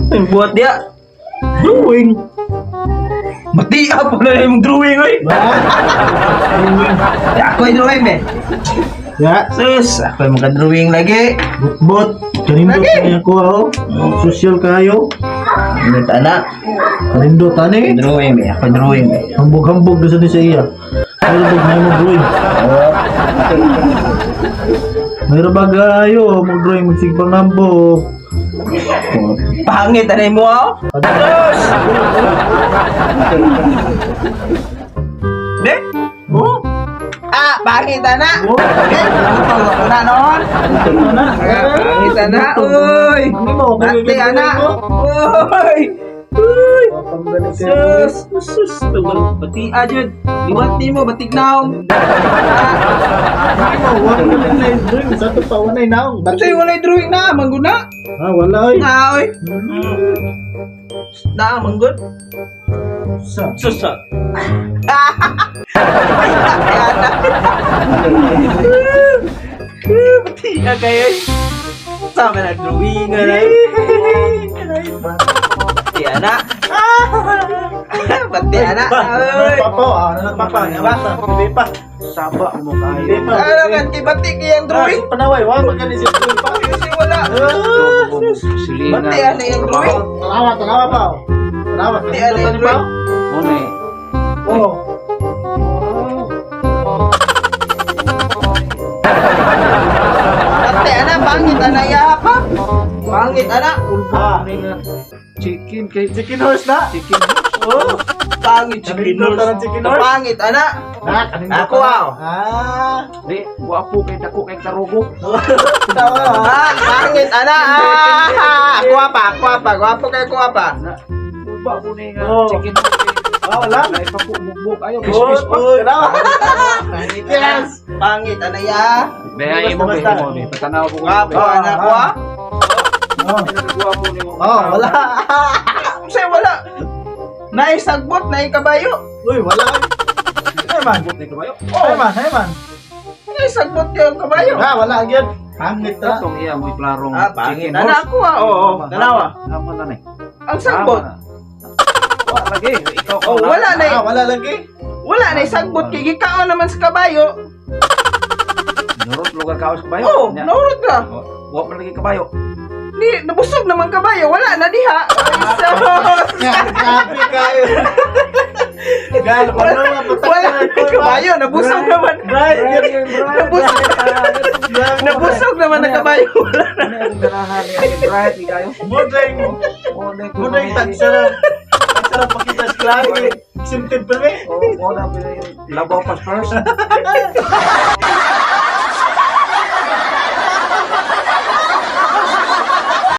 Ay, buhat diya. Drawing. Mati pa na yung drawing oy. Drawing. Ako ay drawing be. Ya. Sus, ako ay maka-drawing lagi. Bot-bot. Kanindot Lagi. niya ko oh. Social kayo. Ano ta na? Kanindot ani. Drawing be, ako drawing be. Hambog-hambog doon sa ni sa iya. Mayroon ba may mag-drawing? Mayroon ba kayo mag-drawing magsigbang hambog? Pangit anay mo ah. Sus! De? Oh, Ah, pangit ana. Oh. Okay, ako na noon. ano na? Pangit ana, uy. Ano mo? Bati ana. Uy. Uy. Sus, sus, bati ajud. Liwat nimo batig naong. Wala na yung drawing. Sa ito pa, wala na naong. Kasi walay drawing na, mangguna. Ah, wala ay. Na oy. Na manggod. Sa. Sus. Kaya na. Bati na kayo. Sama na drawing na. Bati ana. Bati ana. Oy. Papa, ah, ano papa? Basta, hindi pa. Saba mo kayo. Hindi pa. Ano kan kay bati kay ang drawing? Ah, Panaway, wa magani siya drawing pa. Kasi wala. Ah, Silingan. Bati ana yung drawing. Tanawa, tanawa pa. Oh. Tanawa. Bati ana yung drawing. Mo na eh. Oh. Bati ana pangit ana ya pa. Pangit ana. Ah, Chicken kay chicken horse na. Chicken. Oh. Pangit chicken Kanindot horse. na ng chicken horse. Pangit ana. Ah, kanindot Ako, na. ah. Ah. Di, guwapo kay dako kay tarugo. Tawa. Ah, pangit ana. Ah, kuha pa, kuha pa, gwapo kay kuha pa. Na, uba mo ni nga Oh. chicken. Ah, wala. Ay pa po mugbog ayo Good, kismis pa. good. Tanawa. Pangit Yes. Pangit ana ya. Be ay mo be Basta, mo be. Patanaw ko. Gwapo ana kuha. Oh, Guwapo ni mo. oh, wala. Unsay wala. Naay sagbot, naay kabayo. Uy, wala. Ay man. Sagbot ni kabayo. Ay man, ay man. Naay sagbot yung kabayo. Ah, wala gyud. Pangit ra. Katong iya mo'y klarong Ah, pangit chicken ana horse. ako ah. Oo, tanawa. Tama na ni. Ang sagbot. Wala lagi. Ikaw Oh, wala na. Ah, wala lagi. Wala na sagbot kay gikaon naman sa kabayo. Nurot lugar kaos kabayo. Oh, Nya. naurot ka. Oh, wa man lagi kabayo. Di, nabusog naman kabayo. Wala na diha. Ay, sus. Grabe kayo. Galo, paano nga patak Wala na kabayo. Nabusog naman. Nabusog. Nabusog naman ang kabayo. Wala na. Ano yung ganahan niya? Bright ni kayo. Mudeng, Oh, na mudeng tagsara. Tagsara pakita sa klaro. Exempted pa eh. Oh, mo na pinay labaw pas first.